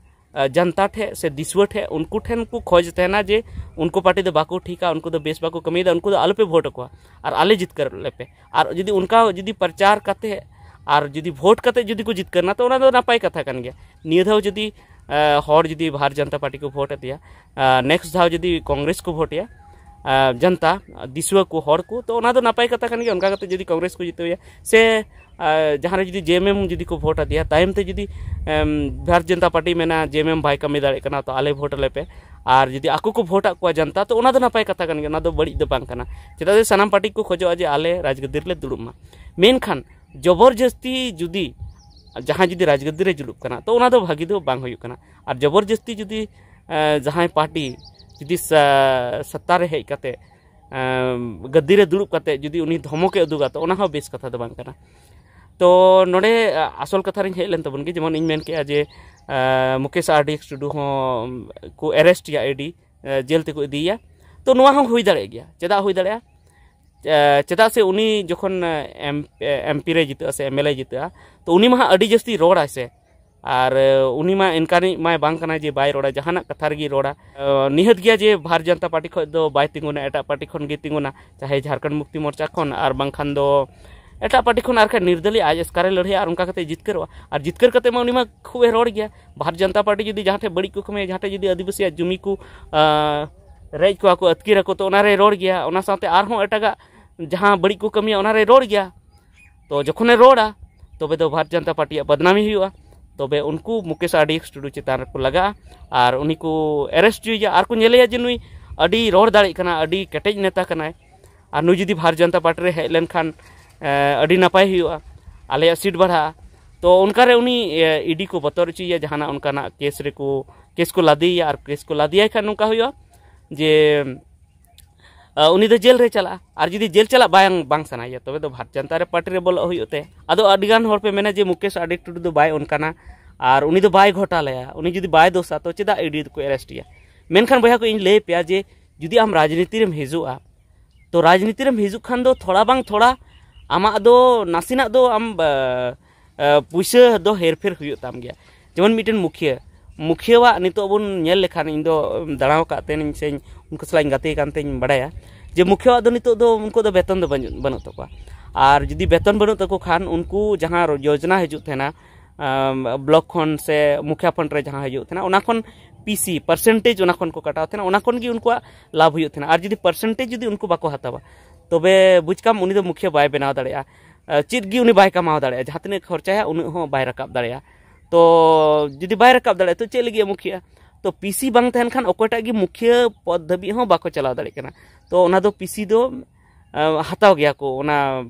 ᱡᱟᱱᱛᱟ ᱴᱷᱮᱡ ᱥᱮ ᱫᱤᱥᱩᱣᱟᱹ ᱴᱷᱮᱡ ᱩᱱᱠᱩ ᱴᱷᱮᱱ ᱠᱚ ᱠᱷᱚᱡᱽ ᱛᱟᱦᱮᱱᱟ ᱡᱮ ᱩᱱᱠᱩ ᱯᱟᱨᱴᱤ ᱫᱚ ᱵᱟᱠᱚ ᱴᱷᱤᱠᱟ, ᱩᱱᱠᱩ ᱫᱚ ᱵᱮᱥ ᱵᱟᱠᱚ ᱠᱟᱹᱢᱤᱭᱮᱫᱟ, ᱩᱱᱠᱩ ᱫᱚ ᱟᱞᱚᱯᱮ ᱵᱷᱳᱴ ᱟᱠᱚᱣᱟ ᱟᱨ ᱟᱞᱮ ᱡᱤᱛᱠᱟᱹᱨ ᱞᱮᱯᱮ᱾ ᱟᱨ ᱡᱩᱫᱤ ᱚᱱᱠᱟ ᱡᱩᱫᱤ ᱯᱨᱚᱪᱟᱨ ᱠᱟᱛᱮ ᱟᱨ ᱡᱩᱫᱤ ᱵᱷᱳᱴ ᱠᱟᱛᱮ ᱡᱩᱫᱤ ᱠᱚ ᱡᱤᱛᱠᱟᱹᱨ ᱮᱱᱟ ᱛᱚ ᱚᱱᱟ ᱫᱚ ᱱᱟᱯᱟᱭ ᱠᱟᱛᱷᱟ ᱠᱟᱱ ᱜᱮᱭᱟ᱾ ᱱᱤᱭᱟᱹ ᱫᱷᱟᱣ ᱡᱩᱫᱤ ᱦᱚᱲ ᱡᱩᱫᱤ ᱵᱷᱟᱨᱚᱛ ᱡᱚᱱᱚᱛᱟ ᱯᱟᱨᱴᱤ ᱠᱚ ᱵᱷᱳᱴ ᱟᱫᱮᱭᱟ, ᱱᱮᱠᱥᱴ ᱫᱷᱟᱣ ᱡᱩᱫᱤ ᱠᱚᱝᱜᱨᱮᱥ ᱠᱚ ᱵᱷᱳᱴ ᱮᱭᱟ, ᱡᱚᱱᱛᱟ ᱫᱤᱥᱩᱣᱟᱹ ᱠᱚ ᱦᱚᱲ ᱠᱚ, ᱛᱚ ᱚᱱᱟ ᱫᱚ ᱱᱟᱯᱟᱭ ᱠᱟᱛᱷᱟ ᱠᱟᱱ ᱜᱮᱭᱟ᱾ ᱚᱱᱠᱟ ᱠᱟᱛᱮ ᱡᱩᱫᱤ ᱠᱚᱝᱜᱨᱮᱥ ᱠᱚ ᱡᱤᱛᱟᱹᱣ ᱮᱭᱟ ᱥᱮ ᱡᱟᱦᱟᱸ ᱨᱮ ᱡᱩᱫᱤ ᱡᱮ ᱮᱢ ᱮᱢ ᱡᱩᱫᱤ ᱠᱚ ᱵᱷᱳᱴ ᱟᱫᱮᱭᱟ, ᱛᱟᱭᱚᱢ ᱛᱮ ᱡᱩᱫᱤ ᱵᱷᱟᱨᱚᱛ ᱡᱚᱱᱚᱛᱟ ᱯᱟᱨᱴᱤ ᱢᱮᱱᱟ ᱡᱮ ᱮᱢ ᱮᱢ ᱵᱟᱭ ᱠᱟᱹᱢᱤ ᱫᱟᱲᱮᱭᱟᱜ ᱠᱟᱱᱟ ᱛᱚ ᱟᱞᱮ ᱵᱷᱳᱴ ᱟᱞᱮ ᱯᱮ, ᱟᱨ ᱡᱩᱫᱤ ᱟᱠᱚ ᱠᱚ ᱵᱷᱳᱴ ᱟᱫ ᱠᱚᱣᱟ ᱡᱚᱱᱛᱟ, ᱛᱚ ᱚᱱᱟ ᱫᱚ ᱱᱟᱯᱟᱭ ᱠᱟᱛᱷᱟ ᱠᱟᱱ ᱜᱮᱭᱟ, ᱚᱱᱟ ᱫᱚ ᱵᱟᱹᱲᱤᱡ ᱫᱚ ᱵᱟᱝ ᱠᱟᱱᱟ᱾ ᱪᱮᱫᱟᱜ ᱥᱮ ᱥᱟᱱᱟᱢ ᱯᱟᱨᱴᱤ ᱠᱚ ᱠᱷᱚᱡᱚᱜᱼᱟ ᱡᱮ ᱟᱞᱮ ᱨᱟᱡᱽᱜᱟᱹᱫᱤ ᱨᱮᱞᱮ ᱫᱩᱲᱩᱵ ᱢᱟ᱾ ᱢᱮᱱᱠᱷᱟᱱ ᱡᱚᱵᱚᱨᱡᱚᱥᱛᱤ ᱡᱩᱫᱤ ᱡᱟᱦᱟᱸᱭ ᱡᱩᱫᱤ ᱨᱟᱡᱽᱜᱟᱹᱫᱤ ᱨᱮ ᱡᱩᱲᱩᱵ ᱠᱟᱱᱟ ᱛᱚ ᱚᱱᱟ ᱫᱚ ᱵᱷᱟᱹᱜᱤ ᱫᱚ ᱵᱟᱝ ᱦᱩᱭᱩᱜ ᱠᱟᱱᱟ᱾ ᱟᱨ ᱡᱚᱵᱚᱨᱡᱚᱥᱛᱤ ᱡᱩᱫᱤ ᱡᱟᱦᱟᱸᱭ ᱯᱟᱨᱴᱤ ᱡᱩᱫᱤ ᱥᱚᱛᱛᱟ ᱨᱮ ᱦᱮᱡ ᱠᱟᱛᱮ ᱜᱟᱹᱫᱤ ᱨᱮ ᱫᱩᱲᱩᱵ ᱠᱟᱛᱮ ᱡᱩᱫᱤ ᱩᱱᱤ ᱫᱷᱚᱢᱚᱠᱮ ᱩᱫᱩᱜᱟ ᱛᱚ ᱚᱱᱟ ᱦᱚᱸ ᱵᱮᱥ ᱠᱟᱛᱷᱟ ᱫᱚ ᱵᱟᱝ ᱠᱟᱱᱟ᱾ ᱛᱚ ᱱᱚᱰᱮ ᱟᱥᱚᱞ ᱠᱟᱛᱷᱟ ᱨᱤᱧ ᱦᱮᱡ ᱞᱮᱱ ᱛᱟᱵᱚᱱ ᱜᱮ, ᱡᱮᱢᱚᱱ ᱤᱧ ᱢᱮᱱ ᱠᱮᱜᱼᱟ ᱡᱮ ᱢᱩᱠᱮᱥ ᱟᱨ ᱰᱤ ᱮᱠᱥ ᱴᱩᱰᱩ ᱦᱚᱸ ᱠᱚ ᱮᱨᱮᱥᱴ ᱮᱭᱟ, ᱤ ᱰᱤ ᱡᱮᱞ ᱛᱮᱠᱚ ᱤᱫᱤᱭᱮᱭᱟ᱾ ᱛᱚ ᱱᱚᱣᱟ ᱦᱚᱸ ᱦᱩᱭ ᱫᱟᱲᱮᱭᱟᱜ ᱜᱮᱭᱟ, ᱪᱮᱫᱟᱜ ᱦᱩᱭ ᱫᱟᱲᱮᱭᱟᱜᱼᱟ? ᱪᱮᱫᱟᱜ ᱥᱮ ᱩᱱᱤ ᱡᱚᱠᱷᱚᱱ ᱮᱢ ᱯᱤ ᱨᱮ ᱡᱤᱛᱟᱹᱜᱼᱟ ᱥᱮ ᱮᱢ ᱮᱞ ᱮ ᱡᱤᱛᱟᱹᱜᱼᱟ ᱛᱚ ᱩᱱᱤ ᱢᱟ ᱦᱟᱸᱜ ᱟᱹᱰᱤ ᱡᱟᱹᱥᱛᱤ ᱨᱚᱲᱟᱭ ᱥᱮ, ᱟᱨ ᱩᱱᱤ ᱢᱟ ᱮᱱᱠᱟᱱᱤᱡ ᱢᱟᱭ ᱵᱟᱝ ᱠᱟᱱᱟ ᱡᱮ ᱵᱟᱭ ᱨᱚᱲᱟ, ᱡᱟᱦᱟᱱᱟᱜ ᱠᱟᱛᱷᱟ ᱨᱮᱜᱮ ᱨᱚᱲᱟ᱾ ᱱᱤᱦᱟᱹᱛ ᱜᱮᱭᱟ ᱡᱮ ᱵᱷᱟᱨᱚᱛ ᱡᱚᱱᱚᱛᱟ ᱯᱟᱨᱴᱤ ᱠᱷᱚᱱ ᱫᱚ ᱵᱟᱭ ᱛᱤᱸᱜᱩᱱᱟ, ᱮᱴᱟᱜ ᱯᱟᱨᱴᱤ ᱠᱷᱚᱱ ᱜᱮ ᱛᱤᱸᱜᱩᱱᱟ, ᱪᱟᱦᱮ ᱡᱷᱟᱲᱠᱷᱚᱸᱰ ᱢᱩᱠᱛᱤ ᱢᱳᱨᱪᱟ ᱠᱷᱚᱱ ᱟᱨ ᱵᱟᱝᱠᱷᱟᱱ ᱫᱚ ᱮᱴᱟᱜ ᱯᱟᱨᱴᱤ ᱠᱷᱚᱱ ᱟᱨ ᱠᱷᱟᱱ ᱱᱤᱨᱫᱟᱹᱞᱤ ᱟᱡ ᱮᱥᱠᱟᱨᱮ ᱞᱟᱹᱲᱦᱟᱹᱭᱟ ᱟᱨ ᱚᱱᱠᱟ ᱠᱟᱛᱮ ᱡᱤᱛᱠᱟᱹᱨᱚᱜᱼᱟ᱾ ᱟᱨ ᱡᱤᱛᱠᱟᱹᱨ ᱠᱟᱛᱮ ᱢᱟ ᱩᱱᱤ ᱢᱟ ᱠᱷᱩᱵ ᱮ ᱨᱚᱲ ᱜᱮᱭᱟ᱾ ᱵᱷᱟᱨᱚᱛ ᱡᱚᱱᱚᱛᱟ ᱯᱟᱨᱴᱤ ᱡᱩᱫᱤ ᱡᱟᱦᱟᱸ ᱴᱷᱮᱱ ᱵᱟᱹᱲᱤᱡ ᱠᱚ ᱠᱟᱹᱢᱤᱭᱟ, ᱡᱟᱦᱟᱸ ᱴᱷᱮᱱ ᱡᱩᱫᱤ ᱟᱹᱫᱤᱵᱟᱹᱥᱤᱭᱟᱜ ᱡᱩᱢᱤ ᱠᱚ ᱨᱮᱡ ᱠᱚᱣᱟ ᱠᱚ, ᱟᱹᱛᱠᱤᱨ ᱟᱠᱚ, ᱛᱚ ᱚᱱᱟᱨᱮ ᱨᱚᱲ ᱜᱮᱭᱟ᱾ ᱚᱱᱟ ᱥᱟᱶᱛᱮ ᱟᱨᱦᱚᱸ ᱮᱴᱟᱜᱟᱜ ᱡᱟᱦᱟᱸ ᱵᱟᱹᱲᱤᱡ ᱠᱚ ᱠᱟᱹᱢᱤᱭᱟ ᱚᱱᱟᱨᱮ ᱨᱚᱲ ᱜᱮᱭᱟ᱾ ᱛᱚ ᱡᱚᱠᱷᱚᱱᱮ ᱨᱚᱲᱟ, ᱛᱚᱵᱮ ᱫᱚ ᱵᱷᱟᱨᱚᱛ ᱡᱚᱱᱚᱛᱟ ᱯᱟᱨᱴᱤᱭᱟᱜ ᱵᱚᱫᱱᱟᱢᱤ ᱦᱩᱭᱩᱜᱼᱟ᱾ ᱛᱚᱵᱮ ᱩᱱᱠᱩ ᱢᱩᱠᱮᱥ ᱟᱨ ᱰᱤ ᱮᱠᱥ ᱴᱩᱰᱩ ᱪᱮᱛᱟᱱ ᱨᱮᱠᱚ ᱞᱟᱜᱟᱜᱼᱟ ᱟᱨ ᱩᱱᱤ ᱠᱚ ᱮᱨᱮᱥᱴ ᱦᱚᱪᱚᱭᱮᱭᱟ ᱟᱨ ᱠᱚ ᱧᱮᱞᱮᱭᱟ ᱡᱮ ᱱᱩᱭ ᱟᱹᱰᱤ ᱨᱚᱲ ᱫᱟᱲᱮᱜ ᱠᱟᱱᱟ, ᱟᱹᱰᱤ ᱠᱮᱴᱮᱡ ᱱᱮᱛᱟ ᱠᱟᱱᱟᱭ᱾ ᱟᱨ ᱱᱩᱭ ᱡᱩᱫᱤ ᱵᱷᱟᱨᱚᱛ ᱡᱚᱱᱚᱛᱟ ᱯᱟᱨᱴᱤ ᱨᱮ ᱦᱮᱡ ᱞᱮᱱᱠᱷᱟᱱ ᱟᱹᱰᱤ ᱱᱟᱯᱟᱭ ᱦᱩᱭᱩᱜᱼᱟ, ᱟᱞᱮᱭᱟᱜ ᱥᱤᱴ ᱵᱟᱲᱦᱟᱜᱼᱟ᱾ ᱛᱚ ᱚᱱᱠᱟᱨᱮ ᱩᱱᱤ ᱤᱰᱤ ᱠᱚ ᱵᱚᱛᱚᱨ ᱦᱚᱪᱚᱭᱮᱭᱟ, ᱡᱟᱦᱟᱱᱟᱜ ᱚᱱᱠᱟᱱᱟᱜ ᱠᱮᱥ ᱨᱮᱠᱚ ᱠᱮᱥ ᱠᱚ ᱞᱟᱫᱮᱭᱮᱭᱟ᱾ ᱟᱨ ᱠᱮᱥ ᱠᱚ ᱞᱟᱫᱮᱭᱟᱭ ᱠᱷᱟᱱ ᱱᱚᱝᱠᱟ ᱦᱩᱭᱩᱜᱼᱟ ᱡᱮ ᱩᱱᱤ ᱫᱚ ᱡᱮᱞ ᱨᱮ ᱪᱟᱞᱟᱜᱼᱟ᱾ ᱟᱨ ᱡᱩᱫᱤ ᱡᱮᱞ ᱪᱟᱞᱟᱜ ᱵᱟᱝ ᱵᱟᱝ ᱥᱟᱱᱟᱭᱮᱭᱟ, ᱛᱚᱵᱮ ᱫᱚ ᱵᱷᱟᱨᱚᱛ ᱡᱚᱱᱚᱛᱟ ᱨᱮ ᱯᱟᱨᱴᱤ ᱨᱮ ᱵᱚᱞᱚᱜ ᱦᱩᱭᱩᱜ ᱛᱟᱭᱟ᱾ ᱟᱫᱚ ᱟᱹᱰᱤᱜᱟᱱ ᱦᱚᱲ ᱯᱮ ᱢᱮᱱᱟ ᱡᱮ ᱢᱩᱠᱮᱥ ᱟᱰᱤ ᱴᱩᱰᱩ ᱫᱚ ᱵᱟᱭ ᱚᱱᱠᱟᱱᱟ, ᱟᱨ ᱩᱱᱤ ᱫᱚ ᱵᱟᱭ ᱜᱷᱚᱴᱟᱞᱟᱭᱟ, ᱩᱱᱤ ᱡᱩᱫᱤ ᱵᱟᱭ ᱫᱳᱥᱟ, ᱛᱚ ᱪᱮᱫᱟᱜ ᱤᱰᱤ ᱫᱚᱠᱚ ᱮᱨᱮᱥᱴ ᱮᱭᱟ? ᱢᱮᱱᱠᱷᱟᱱ ᱵᱚᱭᱦᱟ ᱠᱚ, ᱤᱧ ᱞᱟᱹᱭ ᱯᱮᱭᱟ ᱡᱮ ᱡᱩᱫᱤ ᱟᱢ ᱨᱟᱡᱽᱱᱤᱛᱤ ᱨᱮᱢ ᱦᱤᱡᱩᱜᱼᱟ, ᱛᱚ ᱨᱟᱡᱽᱱᱤᱛᱤ ᱨᱮᱢ ᱦᱤᱡᱩᱜ ᱠᱷᱟᱱ ᱫᱚ ᱛᱷᱚᱲᱟ ᱵᱟᱝ ᱛᱷᱚᱲᱟ ᱟᱢᱟᱜ ᱫᱚ ᱱᱟᱥᱮᱱᱟᱜ ᱫᱚ ᱟᱢ ᱯᱩᱭᱥᱟᱹ ᱫᱚ ᱦᱮᱨᱯᱷᱮᱨ ᱦᱩᱭᱩᱜ ᱛᱟᱢ ᱜᱮᱭᱟ᱾ ᱡᱮᱢᱚᱱ ᱢᱤᱫᱴᱮᱱ ᱢᱩᱠᱷᱤᱭᱟᱹ, ᱢᱩᱠᱷᱤᱭᱟᱹᱣᱟᱜ ᱱᱤᱛᱚᱜ ᱵᱚᱱ ᱧᱮᱞ ᱞᱮᱠᱷᱟᱱ, ᱤᱧ ᱫᱚ ᱫᱟᱬᱟ ᱟᱠᱟᱫ ᱛᱮᱧ ᱥᱮ ᱩᱱᱠᱩ ᱥᱟᱞᱟᱜ ᱤᱧ ᱜᱟᱛᱮ ᱠᱟᱱ ᱛᱮᱧ ᱵᱟᱲᱟᱭᱟ ᱡᱮ ᱢᱩᱠᱷᱤᱭᱟᱹᱣᱟᱜ ᱫᱚ ᱱᱤᱛᱚᱜ ᱫᱚ ᱩᱱᱠᱩ ᱫᱚ ᱵᱮᱛᱚᱱ ᱫᱚ ᱵᱟᱹᱱᱩᱜ ᱵᱟᱹᱱᱩᱜ ᱛᱟᱠᱚᱣᱟ᱾ ᱟᱨ ᱡᱩᱫᱤ ᱵᱮᱛᱚᱱ ᱵᱟᱹᱱᱩᱜ ᱛᱟᱠᱚ ᱠᱷᱟᱱ, ᱩᱱᱠᱩ ᱡᱟᱦᱟᱸ ᱭᱳᱡᱽᱱᱟ ᱦᱤᱡᱩᱜ ᱛᱟᱦᱮᱱᱟ ᱵᱞᱚᱠ ᱠᱷᱚᱱ ᱥᱮ ᱢᱩᱠᱷᱤᱭᱟ ᱯᱷᱚᱱᱰ ᱨᱮ ᱡᱟᱦᱟᱸ ᱦᱤᱡᱩᱜ ᱛᱟᱦᱮᱱᱟ, ᱚᱱᱟ ᱠᱷᱚᱱ ᱯᱤᱥᱤ ᱯᱟᱨᱥᱮᱱᱴᱮᱡᱽ ᱚᱱᱟ ᱠᱷᱚᱱ ᱠᱚ ᱠᱟᱴᱟᱣ ᱛᱟᱦᱮᱱᱟ, ᱚᱱᱟ ᱠᱷᱚᱱ ᱜᱮ ᱩᱱᱠᱩᱣᱟᱜ ᱞᱟᱵᱷ ᱦᱩᱭᱩᱜ ᱛᱟᱦᱮᱱᱟ᱾ ᱟᱨ ᱡᱩᱫᱤ ᱯᱟᱨᱥᱮᱱᱴᱮᱡᱽ ᱡᱩᱫᱤ ᱩᱱᱠᱩ ᱵᱟᱠᱚ ᱦᱟᱛᱟᱣᱟ, ᱛᱚᱵᱮ ᱵᱩᱡᱽ ᱠᱟᱢ ᱩᱱᱤ ᱫᱚ ᱢᱩᱠᱷᱤᱭᱟᱹ ᱵᱟᱭ ᱵᱮᱱᱟᱣ ᱫᱟᱲᱮᱭᱟᱜᱼᱟ᱾ ᱪᱮᱫ ᱜᱮ ᱩᱱᱤ ᱵᱟᱭ ᱠᱟᱢᱟᱣ ᱫᱟᱲᱮᱭᱟᱜᱼᱟ, ᱡᱟᱦᱟᱸ ᱛᱤᱱᱟᱹᱜ ᱠᱷᱚᱨᱪᱟᱭᱟ ᱩᱱᱟᱹᱜ ᱦᱚᱸ ᱵᱟᱭ ᱨᱟᱠᱟᱵ ᱫᱟᱲᱮᱭᱟᱜᱼᱟ᱾ ᱛᱚ ᱡᱩᱫᱤ ᱵᱟᱭ ᱨᱟᱠᱟᱵ ᱫᱟᱲᱮᱭᱟᱜᱼᱟ, ᱛᱚ ᱪᱮᱫ ᱞᱟᱹᱜᱤᱫ ᱮ ᱢᱩᱠᱷᱤᱭᱟᱹᱜᱼᱟ? ᱛᱚ ᱯᱤᱥᱤ ᱵᱟᱝ ᱛᱟᱦᱮᱱ ᱠᱷᱟᱱ ᱚᱠᱚᱭᱴᱟᱜ ᱜᱮ ᱢᱩᱠᱷᱤᱭᱟᱹ ᱯᱚᱫ ᱫᱷᱟᱹᱵᱤᱡ ᱦᱚᱸ ᱵᱟᱠᱚ ᱪᱟᱞᱟᱣ ᱫᱟᱲᱮᱭᱟᱜ ᱠᱟᱱᱟ᱾ ᱛᱚ ᱚᱱᱟ ᱫᱚ ᱯᱤᱥᱤ ᱫᱚ ᱦᱟᱛᱟᱣ ᱜᱮᱭᱟ ᱠᱚ, ᱚᱱᱟ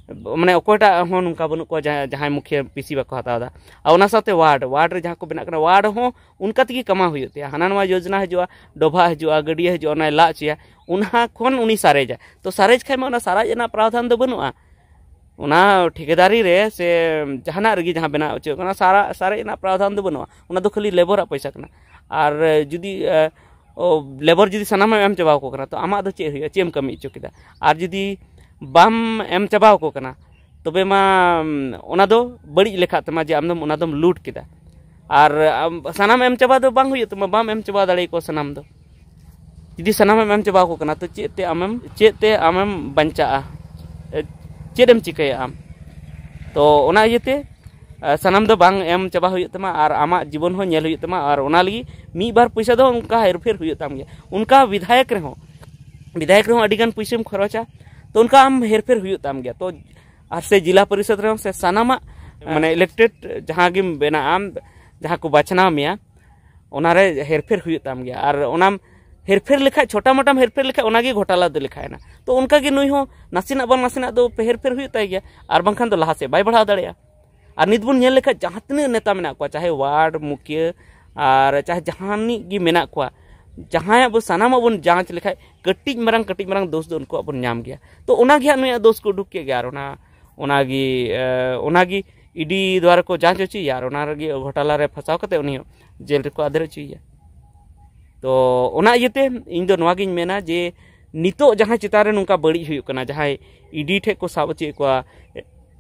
ᱢᱟᱱᱮ ᱚᱠᱚᱭᱴᱟᱜ ᱦᱚᱸ ᱱᱚᱝᱠᱟ ᱵᱟᱹᱱᱩᱜ ᱠᱚᱣᱟ ᱡᱟᱦᱟᱸᱭ ᱢᱩᱠᱷᱤᱭᱟᱹ ᱯᱤᱥᱤ ᱵᱟᱠᱚ ᱦᱟᱛᱟᱣ ᱮᱫᱟ᱾ ᱟᱨ ᱚᱱᱟ ᱥᱟᱶᱛᱮ ᱣᱟᱨᱰ ᱣᱟᱨᱰ ᱨᱮ ᱡᱟᱦᱟᱸ ᱠᱚ ᱵᱮᱱᱟᱜ ᱠᱟᱱᱟ, ᱣᱟᱨᱰ ᱦᱚᱸ ᱚᱱᱠᱟ ᱛᱮᱜᱮ ᱠᱟᱢᱟᱣ ᱦᱩᱭᱩᱜ ᱛᱟᱭᱟ᱾ ᱦᱟᱱᱟ ᱱᱚᱣᱟ ᱭᱳᱡᱽᱱᱟ ᱦᱤᱡᱩᱜᱼᱟ, ᱰᱚᱵᱷᱟᱜ ᱦᱤᱡᱩᱜᱼᱟ, ᱜᱟᱹᱰᱭᱟᱹ ᱦᱤᱡᱩᱜᱼᱟ, ᱚᱱᱟᱭ ᱞᱟ ᱦᱚᱪᱚᱭᱟ, ᱚᱱᱟ ᱠᱷᱚᱱ ᱩᱱᱤ ᱥᱟᱨᱮᱡᱟ᱾ ᱛᱚ ᱥᱟᱨᱮᱡ ᱠᱷᱟᱡ ᱢᱟ ᱚᱱᱟ ᱥᱟᱨᱮᱡ ᱨᱮᱱᱟᱜ ᱯᱨᱟᱣᱫᱷᱟᱱ ᱫᱚ ᱵᱟᱹᱱᱩᱜᱼᱟ᱾ ᱚᱱᱟ ᱴᱷᱤᱠᱟᱹᱫᱟᱨᱤ ᱨᱮ ᱥᱮ ᱡᱟᱦᱟᱱᱟᱜ ᱨᱮᱜᱮ ᱡᱟᱦᱟᱸ ᱵᱮᱱᱟᱣ ᱦᱚᱪᱚᱭᱚᱜ ᱠᱟᱱᱟ, ᱥᱟᱨᱟ ᱥᱟᱨᱮᱡ ᱨᱮᱱᱟᱜ ᱯᱨᱟᱣᱫᱷᱟᱱ ᱫᱚ ᱵᱟᱹᱱᱩᱜᱼᱟ᱾ ᱚᱱᱟ ᱫᱚ ᱠᱷᱟᱹᱞᱤ ᱞᱮᱵᱚᱨᱟᱜ ᱯᱚᱭᱥᱟ ᱠᱟᱱᱟ᱾ ᱟᱨ ᱡᱩᱫᱤ ᱞᱮᱵᱚᱨ ᱡᱩᱫᱤ ᱥᱟᱱᱟᱢᱮᱢ ᱮᱢ ᱪᱟᱵᱟ ᱟᱠᱚ ᱠᱟᱱᱟ, ᱛᱚ ᱟᱢᱟᱜ ᱫᱚ ᱪᱮᱫ ᱦᱩᱭᱩᱜᱼᱟ? ᱪᱮᱫ ᱮᱢ ᱠᱟᱹᱢᱤ ᱦᱚᱪᱚ ᱠᱮᱫᱟ? ᱟᱨ ᱡᱩᱫᱤ ᱵᱟᱢ ᱮᱢ ᱪᱟᱵᱟ ᱟᱠᱚ ᱠᱟᱱᱟ, ᱛᱚᱵᱮ ᱢᱟ ᱚᱱᱟ ᱫᱚ ᱵᱟᱹᱲᱤᱡ ᱞᱮᱠᱷᱟᱜ ᱛᱟᱢᱟ ᱡᱮ ᱟᱢ ᱫᱚᱢ ᱚᱱᱟ ᱫᱚᱢ ᱞᱩᱴ ᱠᱮᱫᱟ᱾ ᱟᱨ ᱟᱢ ᱥᱟᱱᱟᱢ ᱮᱢ ᱪᱟᱵᱟ ᱫᱚ ᱵᱟᱝ ᱦᱩᱭᱩᱜ ᱛᱟᱢᱟ, ᱵᱟᱢ ᱮᱢ ᱪᱟᱵᱟ ᱫᱟᱲᱮᱭᱟᱠᱚᱣᱟ ᱥᱟᱱᱟᱢ ᱫᱚ᱾ ᱡᱩᱫᱤ ᱥᱟᱱᱟᱢᱮᱢ ᱮᱢ ᱪᱟᱵᱟ ᱟᱠᱚ ᱠᱟᱱᱟ, ᱛᱚ ᱪᱮᱫ ᱛᱮ ᱟᱢᱮᱢ, ᱪᱮᱫ ᱛᱮ ᱟᱢᱮᱢ ᱵᱟᱧᱪᱟᱜᱼᱟ? ᱮ, ᱪᱮᱫ ᱮᱢ ᱪᱤᱠᱟᱹᱭᱟ ᱟᱢ? ᱛᱚ ᱚᱱᱟ ᱤᱭᱟᱹᱛᱮ, ᱟ, ᱥᱟᱱᱟᱢ ᱫᱚ ᱵᱟᱝ ᱮᱢ ᱪᱟᱵᱟ ᱦᱩᱭᱩᱜ ᱛᱟᱢᱟ ᱟᱨ ᱟᱢᱟᱜ ᱡᱤᱵᱚᱱ ᱦᱚᱸ ᱧᱮᱞ ᱦᱩᱭᱩᱜ ᱛᱟᱢᱟ᱾ ᱟᱨ ᱚᱱᱟ ᱞᱟᱹᱜᱤᱫ ᱢᱤᱫ ᱵᱟᱨ ᱯᱚᱭᱥᱟ ᱫᱚ ᱚᱱᱠᱟ ᱦᱮᱨᱯᱷᱮᱨ ᱦᱩᱭᱩᱜ ᱛᱟᱢ ᱜᱮᱭᱟ᱾ ᱚᱱᱠᱟ ᱵᱤᱫᱷᱟᱭᱚᱠ ᱨᱮᱦᱚᱸ, ᱵᱤᱫᱷᱟᱭᱚᱠ ᱨᱮᱦᱚᱸ ᱟᱹᱰᱤ ᱜᱟᱱ ᱯᱚᱭᱥᱟᱢ ᱠᱷᱚᱨᱚᱪᱟ, ᱛᱚ ᱚᱱᱠᱟ ᱟᱢ ᱦᱮᱨᱯᱷᱮᱨ ᱦᱩᱭᱩᱜ ᱛᱟᱢ ᱜᱮᱭᱟ᱾ ᱛᱚ ᱟᱨ ᱥᱮ ᱡᱮᱞᱟ ᱯᱚᱨᱤᱥᱚᱫᱽ ᱨᱮᱦᱚᱸ ᱥᱮ ᱥᱟᱱᱟᱢᱟᱜ, ᱢᱟᱱᱮ ᱤᱞᱮᱠᱴᱮᱰ ᱡᱟᱦᱟᱸ ᱜᱮᱢ ᱵᱮᱱᱟᱜ ᱟᱢ, ᱡᱟᱦᱟᱸ ᱠᱚ ᱵᱟᱪᱷᱱᱟᱣ ᱢᱮᱭᱟ, ᱚᱱᱟᱨᱮ ᱦᱮᱨᱯᱷᱮᱨ ᱦᱩᱭᱩᱜ ᱛᱟᱢ ᱜᱮᱭᱟ᱾ ᱟᱨ ᱚᱱᱟᱢ ᱦᱮᱨᱯᱷᱮᱨ ᱞᱮᱠᱷᱟᱡ, ᱪᱷᱳᱴᱟ ᱢᱳᱴᱟᱢ ᱦᱮᱨᱯᱷᱮᱨ ᱞᱮᱠᱷᱟᱡ, ᱚᱱᱟᱜᱮ ᱜᱷᱚᱴᱟᱞᱟ ᱫᱚ ᱞᱮᱠᱷᱟᱭᱮᱱᱟ᱾ ᱛᱚ ᱚᱱᱠᱟᱜᱮ ᱱᱩᱭ ᱦᱚᱸ ᱱᱟᱥᱮᱱᱟᱜ ᱵᱟᱝ ᱱᱟᱥᱮᱱᱟᱜ ᱫᱚ ᱦᱮᱨᱯᱷᱮᱨ ᱦᱩᱭᱩᱜ ᱛᱟᱭ ᱜᱮᱭᱟ, ᱟᱨ ᱵᱟᱝᱠᱷᱟᱱ ᱫᱚ ᱞᱟᱦᱟ ᱥᱮᱫ ᱵᱟᱭ ᱵᱟᱲᱦᱟᱣ ᱫᱟᱲᱮᱭᱟᱜᱼᱟ᱾ ᱟᱨ ᱱᱤᱛ ᱵᱚᱱ ᱧᱮᱞ ᱞᱮᱠᱷᱟᱡ ᱡᱟᱦᱟᱸ ᱛᱤᱱᱟᱹᱜ ᱱᱮᱛᱟ ᱢᱮᱱᱟᱜ ᱠᱚᱣᱟ, ᱪᱟᱦᱮ ᱣᱟᱨᱰ ᱢᱩᱠᱷᱤᱭᱟᱹ ᱟᱨ ᱪᱟᱦᱮ ᱡᱟᱦᱟᱱᱤᱡ ᱜᱮ ᱢᱮᱱᱟᱜ ᱠᱚᱣᱟ, ᱡᱟᱦᱟᱸᱭᱟᱜ ᱵᱚ ᱥᱟᱱᱟᱢᱟᱜ ᱵᱚᱱ ᱡᱟᱸᱪ ᱞᱮᱠᱷᱟᱡ ᱠᱟᱹᱴᱤᱡ ᱢᱟᱨᱟᱝ, ᱠᱟᱹᱴᱤᱡ ᱢᱟᱨᱟᱝ ᱫᱳᱥ ᱫᱚ ᱩᱱᱠᱩᱣᱟᱜ ᱵᱚᱱ ᱧᱟᱢ ᱜᱮᱭᱟ᱾ ᱛᱚ ᱚᱱᱟᱜᱮ ᱦᱟᱸᱜ ᱱᱩᱭᱟᱜ ᱫᱳᱥ ᱠᱚ ᱩᱰᱩᱠ ᱠᱮᱫ ᱜᱮᱭᱟ᱾ ᱟᱨ ᱚᱱᱟ, ᱚᱱᱟᱜᱮ, ᱮ, ᱚᱱᱟᱜᱮ ᱤᱰᱤ ᱫᱣᱟᱨᱟ ᱠᱚ ᱡᱟᱸᱪ ᱦᱚᱪᱚᱭᱮᱭᱟ ᱟᱨ ᱚᱱᱟ ᱨᱮᱜᱮ ᱜᱷᱚᱴᱟᱞᱟ ᱨᱮ ᱯᱷᱟᱸᱥᱟᱣ ᱠᱟᱛᱮ ᱩᱱᱤ ᱦᱚᱸ ᱡᱮᱞ ᱨᱮᱠᱚ ᱟᱫᱮᱨ ᱦᱚᱪᱚᱭᱮᱭᱟ᱾ ᱛᱚ ᱚᱱᱟ ᱤᱭᱟᱹᱛᱮ ᱤᱧ ᱫᱚ ᱱᱚᱣᱟᱜᱤᱧ ᱢᱮᱱᱟ ᱡᱮ ᱱᱤᱛᱚᱜ ᱡᱟᱦᱟᱸᱭ ᱪᱮᱛᱟᱱ ᱨᱮ ᱱᱚᱝᱠᱟ ᱵᱟᱹᱲᱤᱡ ᱦᱩᱭᱩᱜ ᱠᱟᱱᱟ, ᱡᱟᱦᱟᱸᱭ ᱤᱰᱤ ᱴᱷᱮᱡ ᱠᱚ ᱥᱟᱵ ᱦᱚᱪᱚᱭᱮᱫ ᱠᱚᱣᱟ,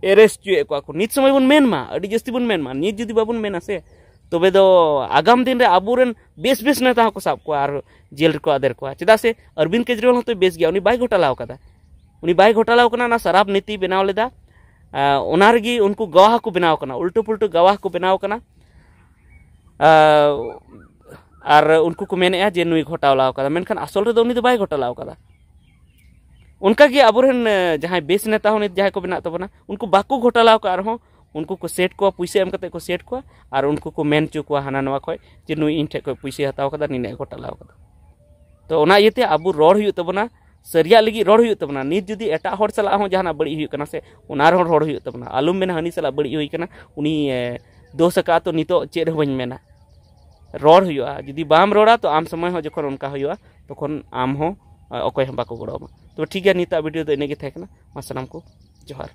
ᱮᱨᱮᱥᱴ ᱦᱚᱪᱚᱭᱮᱫ ᱠᱚᱣᱟ ᱠᱚ, ᱱᱤᱛ ᱥᱚᱢᱚᱭ ᱵᱚᱱ ᱢᱮᱱ ᱢᱟ, ᱟᱹᱰᱤ ᱡᱟᱹᱥᱛᱤ ᱵᱚᱱ ᱢᱮᱱ ᱢᱟ᱾ ᱱᱤᱛ ᱡᱩᱫᱤ ᱵᱟᱵᱚᱱ ᱢᱮᱱᱟ ᱥᱮ, ᱛᱚᱵᱮ ᱫᱚ ᱟᱜᱟᱢ ᱫᱤᱱ ᱨᱮ ᱟᱵᱚᱨᱮᱱ ᱵᱮᱥ ᱵᱮᱥ ᱱᱮᱛᱟ ᱦᱚᱸᱠᱚ ᱥᱟᱵ ᱠᱚᱣᱟ ᱟᱨ ᱡᱮᱞ ᱨᱮᱠᱚ ᱟᱫᱮᱨ ᱠᱚᱣᱟ᱾ ᱪᱮᱫᱟᱜ ᱥᱮ ᱚᱨᱵᱤᱱᱫ ᱠᱮᱡᱨᱤᱣᱟᱞ ᱦᱚᱸᱛᱚᱭ ᱵᱮᱥ ᱜᱮᱭᱟ, ᱩᱱᱤ ᱵᱟᱭ ᱜᱷᱚᱴᱟᱞᱟᱣ ᱠᱟᱫᱟ᱾ ᱩᱱᱤ ᱵᱟᱭ ᱜᱷᱚᱴᱟᱞᱟᱣ ᱠᱟᱱᱟ, ᱚᱱᱟ ᱥᱟᱨᱟᱯ ᱱᱤᱛᱤ ᱵᱮᱱᱟᱣ ᱞᱮᱫᱟ᱾ ᱟᱸ, ᱚᱱᱟ ᱨᱮᱜᱮ ᱩᱱᱠᱩ ᱜᱟᱣᱟᱦ ᱠᱚ ᱵᱮᱱᱟᱣ ᱠᱟᱱᱟ, ᱩᱞᱴᱟᱹ ᱯᱩᱞᱴᱟᱹ ᱜᱟᱣᱟᱦ ᱠᱚ ᱵᱮᱱᱟᱣ ᱠᱟᱱᱟ᱾ ᱟᱸ, ᱟᱨ ᱩᱱᱠᱩ ᱠᱚ ᱢᱮᱱᱮᱫᱼᱟ ᱡᱮ ᱱᱩᱭ ᱜᱷᱚᱴᱟᱞᱟᱣ ᱠᱟᱫᱟ, ᱢᱮᱱᱠᱷᱟᱱ ᱟᱥᱚᱞ ᱨᱮᱫᱚ ᱩᱱᱤ ᱫᱚ ᱵᱟᱭ ᱜᱷᱚᱴᱟᱞᱟᱣ ᱠᱟᱫᱟ᱾ ᱚᱱᱠᱟᱜᱮ ᱟᱵᱚᱨᱮᱱ, ᱮ, ᱡᱟᱦᱟᱸᱭ ᱵᱮᱥ ᱱᱮᱛᱟ ᱦᱚᱸ ᱱᱤᱛ ᱡᱟᱦᱟᱸᱭ ᱠᱚ ᱢᱮᱱᱟᱜ ᱛᱟᱵᱚᱱᱟ, ᱩᱱᱠᱩ ᱵᱟᱠᱚ ᱜᱷᱚᱴᱟᱞᱟᱣ ᱠᱟᱜ ᱨᱮᱦᱚᱸ ᱩᱱᱠᱩ ᱠᱚ ᱥᱮᱴ ᱠᱚᱣᱟ, ᱯᱩᱭᱥᱟᱹ ᱮᱢ ᱠᱟᱛᱮ ᱠᱚ ᱥᱮᱴ ᱠᱚᱣᱟ ᱟᱨ ᱩᱱᱠᱩ ᱠᱚ ᱢᱮᱱ ᱦᱚᱪᱚ ᱠᱚᱣᱟ ᱦᱟᱱᱟ ᱱᱚᱣᱟ ᱠᱷᱚᱡ ᱡᱮ ᱱᱩᱭ ᱤᱧ ᱴᱷᱮᱡ ᱠᱷᱚᱡ ᱯᱩᱭᱥᱟᱹᱭ ᱦᱟᱛᱟᱣ ᱠᱟᱫᱟ, ᱱᱤᱱᱟᱹᱜ ᱮ ᱜᱷᱚᱴᱟᱞᱟᱣ ᱠᱟᱫᱟ᱾ ᱛᱚ ᱚᱱᱟ ᱤᱭᱟᱹᱛᱮ ᱟᱵᱚ ᱨᱚᱲ ᱦᱩᱭᱩᱜ ᱛᱟᱵᱚᱱᱟ, ᱥᱟᱹᱨᱤᱭᱟᱜ ᱞᱟᱹᱜᱤᱫ ᱨᱚᱲ ᱦᱩᱭᱩᱜ ᱛᱟᱵᱚᱱᱟ᱾ ᱱᱤᱛ ᱡᱩᱫᱤ ᱮᱴᱟᱜ ᱦᱚᱲ ᱥᱟᱞᱟᱜ ᱦᱚᱸ ᱡᱟᱦᱟᱱᱟᱜ ᱵᱟᱹᱲᱤᱡ ᱦᱩᱭᱩᱜ ᱠᱟᱱᱟ ᱥᱮ, ᱚᱱᱟ ᱨᱮᱦᱚᱸ ᱨᱚᱲ ᱦᱩᱭᱩᱜ ᱛᱟᱵᱚᱱᱟ᱾ ᱟᱞᱚᱢ ᱢᱮᱱᱟ ᱦᱟᱹᱱᱤ ᱥᱟᱞᱟᱜ ᱵᱟᱹᱲᱤᱡ ᱦᱩᱭ ᱠᱟᱱᱟ, ᱩᱱᱤ, ᱮ, ᱫᱳᱥ ᱟᱠᱟᱫ, ᱛᱚ ᱱᱤᱛᱚᱜ ᱪᱮᱫ ᱦᱚᱸ ᱵᱟᱹᱧ ᱢᱮᱱᱟ᱾ ᱨᱚᱲ ᱦᱩᱭᱩᱜᱼᱟ, ᱡᱩᱫᱤ ᱵᱟᱢ ᱨᱚᱲᱟ ᱛᱚ ᱟᱢ ᱥᱚᱢᱚᱭ ᱦᱚᱸ ᱡᱚᱠᱷᱚᱱ ᱚᱱᱠᱟ ᱦᱩᱭᱩᱜᱼᱟ ᱛᱚᱠᱷᱚᱱ ᱟᱢ ᱦᱚᱸ, ᱮ, ᱚᱠᱚᱭ ᱦᱚᱸ ᱵᱟᱠᱚ ᱜᱚᱲᱚ ᱟᱢᱟ᱾ ᱛᱚ ᱴᱷᱤᱠ ᱜᱮᱭᱟ, ᱱᱤᱛᱟᱜ ᱵᱷᱤᱰᱤᱭᱳ ᱫᱚ ᱤᱱᱟᱹᱜ ᱜᱮ ᱛᱟᱦᱮᱸ ᱠᱟᱱᱟ᱾ ᱢᱟ ᱥᱟᱱᱟᱢ ᱠᱚ ᱡᱚᱦᱟᱨ᱾